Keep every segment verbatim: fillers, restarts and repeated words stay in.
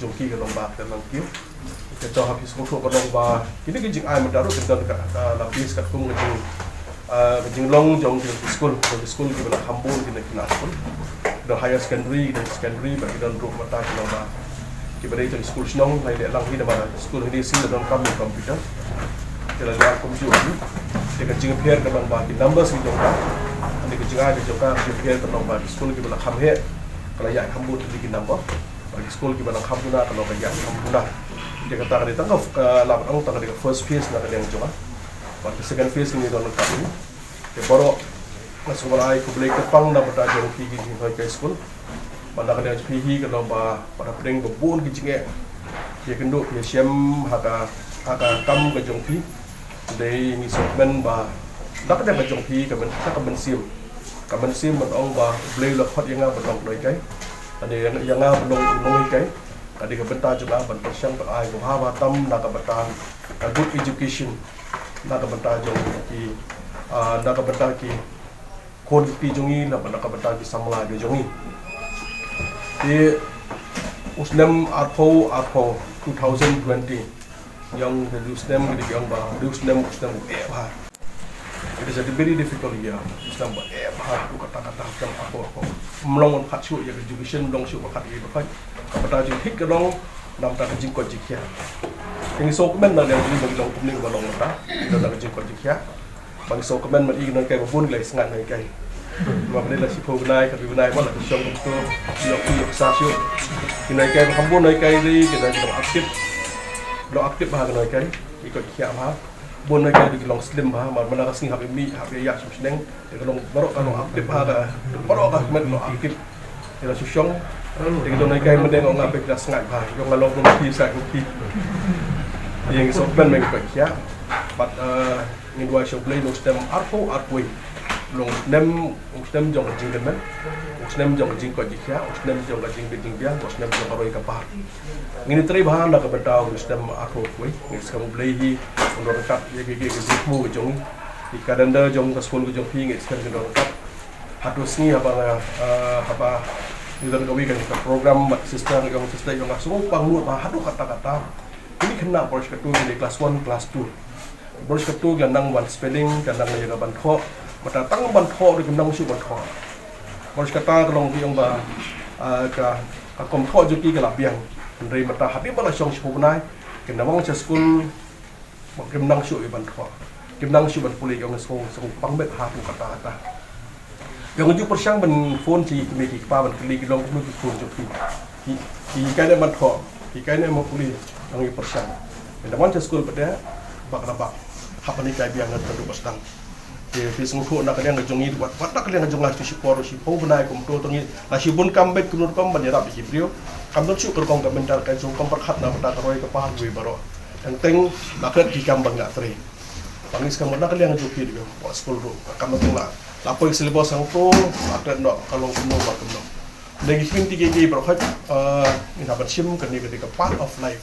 jong ki ka long ba ka nang kiew. Ka jong ha phi sngewthuh ka long ba kine ki jingai mynta ruh ki don ka, ka la pis katkum ka jing, ah, ka jinglong jong ki skul, jong ki skul kiba la kham bun kine ki na skul. Don higher secondary, don secondary, ba ki don ruh mynta ki long ba kiba dei jong skul shnong, lai leh lang hi namar skul hi dei si la don kam computer. Ki la ïa kumjuh hi. Te ka jingpher ka long ba ki numbers ki jong ka. Ani ka jingai ka jong ka, ka jingpher ka long ba ki skul kiba la kham heh, ka la ïa kham bun ki number. Ba ki skul kiba nang kham duna ka long ka ïa kham duna. Te kata ka dei tang ka, ka la ong tang ka dei ka first phase na ka liang jong nga. Ba ka second phase kini don ka ni. Te baroh nga sngewbha ai khublei kyrpang na ka bynta jong phi ki jinghikai skul. Ba na ka liang jong phi hi ka long ba, ba hapdeng ba bun ki jingeh phi ïakynduh phi ïashem ha ka, ha ka kam ka jong phi. Dei ngi sngewkmen ba na ka liang ka jong phi ka myn, ka mynsiem, ka mynsiem ban ong ba U Blei u la khot ïa nga ban long kynoi kai. Lane ïa nga ban long u nonghikai. Ka dei ka bynta jong nga ban pyrshang ban ai ba bha bha tam na ka bynta ka good education, na ka bynta jong ki, ah, na ka bynta ki khun ki jong ngi, na ka bynta ki samla ki jong ngi. Te u snem arphew arphew, two thousand twenty, ïong ka dei u snem ki dei ïong ba dei u snem, u snem u eh bha. It is a very difficult year. U snem ba eh bha, u kata kata u snem arphew arphew. Mlong un khat shuh ïa ka education, mlong shuh ba khat ïa ba khat. Ka bynta jingthik ka long na ka bynta ka jingkoit jingkhiah. Ngi sngewkmen na ka liang jong ngi ba ngi long kumne ba long mynta. Ngi don na ka jingkoit jingkhiah. Ba ngi sngewkmen ban i kynoi kai ba bun ki la sngaid kynoi kai. Ba mynne la shiphew bnai, khatwei bnai ba la ki shong kumto. Ïoh ki ïoh sa shuh. Kynoi kai ba kham bun kynoi kai ri ki don ki long active. Long active bha kynoi kai. Ki koit khiah bha. Bun kynoi kai ri ki long slim bha. Mar mynta ka sngi hap ïa mih, hap ïa ïaid sha shnong. Te ka long baroh ka long active bha ka. Baroh ka kmen long active. Te la shu shong. Te ki don kynoi kai mynne nga ong nga peit ki la sngaid bha. Ïoh nga long kum ki sa kum ki. Te ngi sngewkmen ba ngi koit khiah. Bad, eh, Ngin duwai sha U Blei na u snem arphew arphew wei. Long u snem, u snem jong ka jingkyrmen, u snem jong ka jingkoit jingkhiah, u snem jong ka jingbit jingbiang, u snem jong ka roi ka par. Ngin ïatrei bha na ka bynta u snem arphew arphew wei. Ngin skhem U Blei hi un don ryngkat ïa ki, ki, ki jingthmu ka jong ngi. Ki calendar jong ka skul ka jong phi ngin skhem kin don ryngkat. Haduh sngi haba, eh, haba ngi don kawei ka program bad sister, ïong sister, ïong nga sngewbha pang lut bha haduh katta katta. Kine ki khynnah baroh shi katta ki dei class one, class two. Baroh shi katta ki la nang wan spelling, ki la nang ïa ka ban thoh. Mynta tang ban thoh ruh kim nang shuh ban thoh. Baroh shi katta ka long ki ong ba, ah, ka, ka kam thoh jong ki ka la biang. Hynrei mynta haba la shong shiphew bnai, kin da wan sha skul, ba kim nang shuh ïa ban thoh. Kim nang shuh ban pule, ïong sngewbha, sngewbha pang beit ha ka katta katta. Ïong ju pyrshang ban phone sha ki kmie ki kpa ban kylli ki long kumno ki khun jong phi. Ki, ki hikai ne ban thoh, ki hikai ne ban pule, ïong ju pyrshang. Ynda wan sha skul pat de, bak na bak. Hap ban hikai biang ngan kynduh ba sdang. Te phi sngewthuh na ka liang ka jong ngi, wat, wat na ka liang ka jong nga, shipor, shiphew bnai kumto to ngi la shibun kam beit kumno rukom ban ïarap ïa ki briew. Kam don shuh ka rukom ka mental ka jong, kam pyrkhat na bynta ka roi ka par kiwei baroh. Teng teng la klet ki kam ban ïatrei. Pang is ka mona ka liang ju ki de ka school ru ka kam teng la. La poi syllabus hangto, la kren noh ka long kumno ba kumno. Dei ki kin ti ki ki bro khaj, eh, ina ban shim ka ni ka ni ka part of life.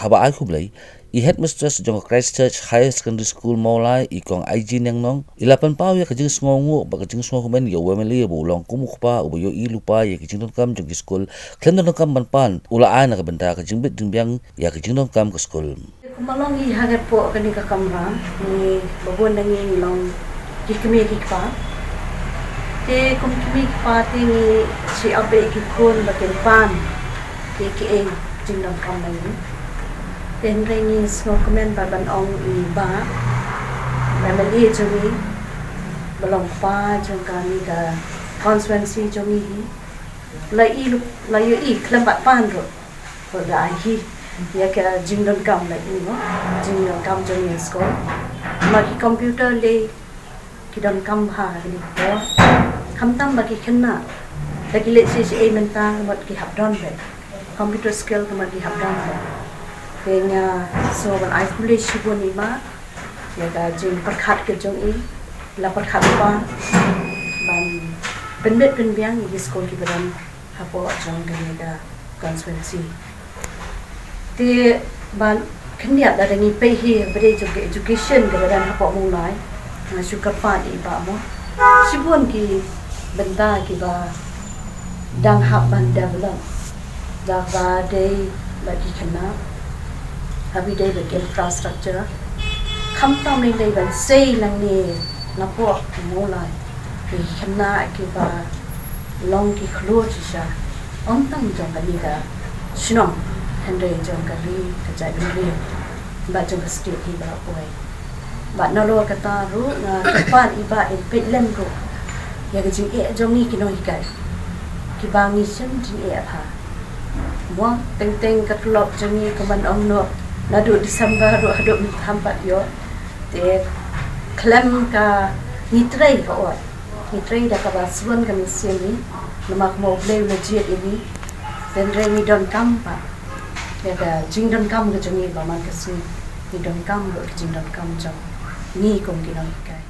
Haba ai khublei, i headmistress jong ka Christ Church Higher Secondary School Mawlai, i Kong Aiji Niangnong, i la pynpaw ïa ka jingsngewnguh bad ka jingsngewkmen ïa u M L A ba u long kum u kpa uba ïohi lypa ïa ka jingdonkam jong ki skul, khlem da donkam ban pan, u la ai na ka bynta ka jingbit jingbiang ïa ka jingdonkam ka skul. Kumba long ngi ha ka pok kane ka kamra, ngi ba bun na ngi ngi long ki kmie ki kpa. Te kum ki kmie ki kpa te ngi shu ap ïa ki khun ba kin pan ïa kiei ki jingdonkam na ngi. Te hynrei ngi sngewkmen ba ban ong i Bah, ba M L A jong ngi, ba long kpa jong kane ka constituency jong ngi hi. La i, la ïohi khlem pat pan ruh. Ko da ai hi ïa ka jingdonkam la i mo, jingdonkam jong ngi skul. Ma ki computer lei ki donkam bha ha kine ki por. Khamtam ba ki khynnah da ki leit C C A mynta ka mut ki hap don beit. Computer skill ka mut ki hap don beit. Te nga sngewbha ban ai khublei shibun i Bah ïa ka jingpyrkhat ka jong i, la pyrkhat bha ban pynbit pynbiang ïa ki skul kiba don hapoh jong kane ka constituency. Te ban khyndiat lada ngi peit hi ba dei jong ka education kaba don hapoh Mawlai, nga shu kyrpad ïa i Bah mo. Shibun ki bynta kiba dang hap ban develop, da ba dei bad ki khynnah, ha ba dei bad ki infrastructure. Khamtam lei lei ban sei nangne napoh Mawlai, ki khynnah kiba long ki khlur shisha, ym tang jong kane ka shnong, hynrei jong ka ri ka jaitbynriew bad jong ka state hi baroh kawei. Bad nalor kata ruh nga kyrpad i Bah in peit lem ruh ïa ka jingeh jong ngi ki nonghikai kiba ngi shem jingeh bha. Mo, teng teng ka tulop jong ngi ka man ong noh naduh December ruh haduh mynta ym pat ïoh. Te khlem ka, ngi trei ka ot, ngi trei da kaba sbun ka mynsiem ngi, namar kumba U Blei u la jied ïa ngi. Te hynrei ngi donkam pat ïa ka jingdonkam ka jong ngi ba man ka sngi, ngi donkam ruh ka jingdonkam jong ngi kum ki nonghikai.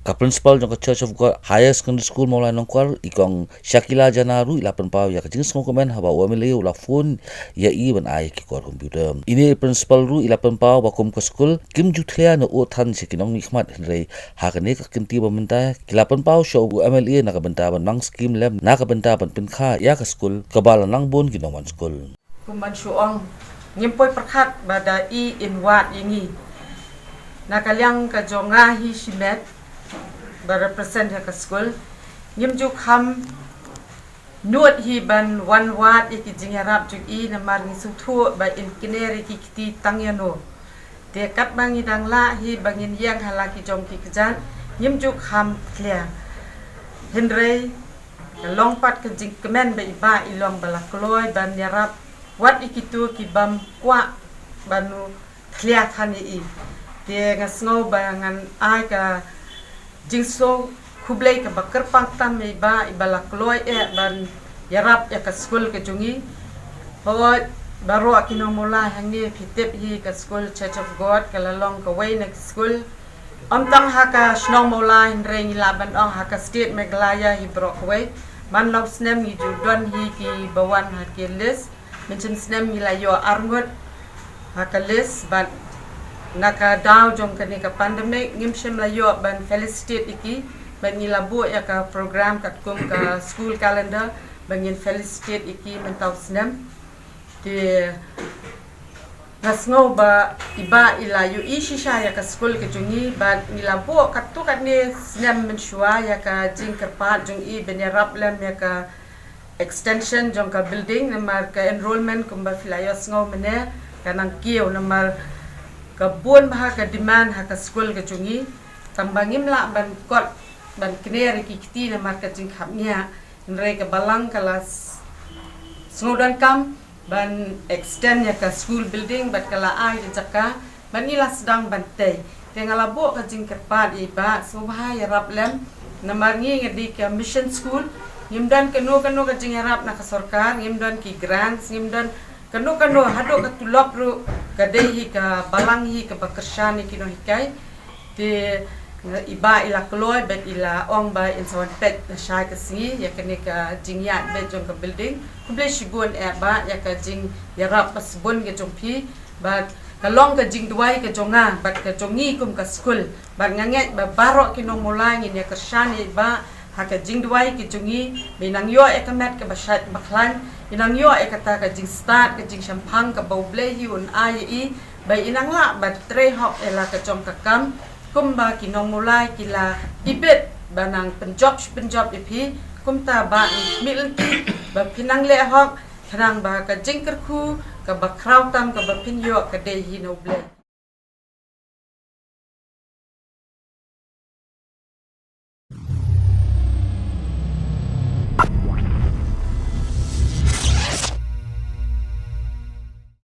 Ka principal jong ka Church of God Higher Secondary School Mawlai Nongkwar, i Kong Shakila Jana ruh i la pynpaw ïa ka jingsngewkmen haba u M L A u la phone ïa i ban ai ki kor computer. Ine i principal ruh i la pynpaw ba kum ka skul kim ju thlia ne u than sha ki nongmihkhmat, hynrei ha kane ka kynti ba mynta ki la pynpaw sha u M L A na ka bynta ban mang skim lem na ka bynta ban pynkha ïa ka skul kaba la nang bun ki nongwan skul. Kum ban shu ong, ngim poi pyrkhat ba da i in wad ïa ngi. Na ka liang ka jong nga hi shimet ba represent ïa ka skul, ngim ju kham nud hi ban wan wad ïa ki jingïarap jong i, namar ngi sngewthuh ba in kner ïa ki kti tang ïa no. Te katba ngi dang lah hi ba ngin ïeng ha la ki jong ki kjat, ngim ju kham thlia. Hynrei ka long pat ka jingkmen ba i Bah i long ba la kloi ban ïarap wat ïa kito ki bym kwah ban thlia than ïa i. Te nga sngew ba ngan ai ka jingsngewkhublei kaba kyrpang tam ïa i Bah i ba la kloi eh ban ïarap ïa ka skul ka jong ngi. Hooid, baroh ki nong Mawlai hangne phi tip hi ka skul Church of God ka la long kawei na ki skul. Ym tang ha ka shnong Mawlai hynrei ngi lah ban ong ha ka state Meghalaya hi baroh kawei. Man la u snem ngi ju don hi kiba wan ha ki list. Mynshem snem ngi la ïoh arngut ha ka list, bad na ka daw jong kane ka pandemic ngim shym la ïoh ban felicitate ïa ki, bad ngi la buh ïa ka program katkum ka school calendar ba ngin felicitate ïa ki mynta u snem. Te nga sngew ba i Bah i la ïohi shisha ïa ka skul ka jong ngi, bad ngi la buh katto katne snem mynshuwa ïa ka jingkyrpad jong i ban ïarap lem ïa ka extension jong ka building, namar ka enrollment kumba phi la ïohsngew mynne ka nang kiew, namar ka bun bha ka demand ha ka skul ka jong ngi. Tangba ngim lah ban kot ban kner ïa ki kti namar ka jingkhapngiah, hynrei ka balang ka la s-, sngewdonkam ban extend ïa ka school building bad ka la ai ka jaka Ban ngi la sdang ban tei. Te nga la buh ka jingkyrpad ïa i Bah, sngewbha ïarap lem. Namar ngi nga dei ka mission school. Ngim don kano kano ka jingïarap na ka sorkar, ngim don ki grants, ngim don kano kano, haduh ka tulop ruh ka dei hi ka balang hi kaba kyrshan ïa ki nonghikai. Te i Bah i la kloi bad i la ong ba in sa wan peit na shai ka sngi ïa kane ka jingïaid beit jong ka building. Khublei shibun eh Bah ïa ka jingïarap ba sbun ka jong phi. Bad ka long ka jingduwai ka jong nga bad ka jong ngi kum ka skul. Bad nga ngeit ba baroh ki nongmulai ngin ïa kyrshan ïa i Bah ha ka jingduwai ka jong ngi, ba i nang ïoh ïa ka met kaba shait kaba khlaiñ, i nang ïoh ïa kata ka jingstad, ka jingshemphang kaba U Blei hi un ai ïa i, ba i nang lah ban trei hok ïa la ka jong ka kam. Kumba ki nongmulai ki la ibit ba nang pynjop shi pynjop ïa phi, kumta Bah ngi khmih lynti ba phin nang leh hok, khnang ba ka jingkyrkhu kaba khraw tam kaba phin ïoh ka dei hi na U Blei.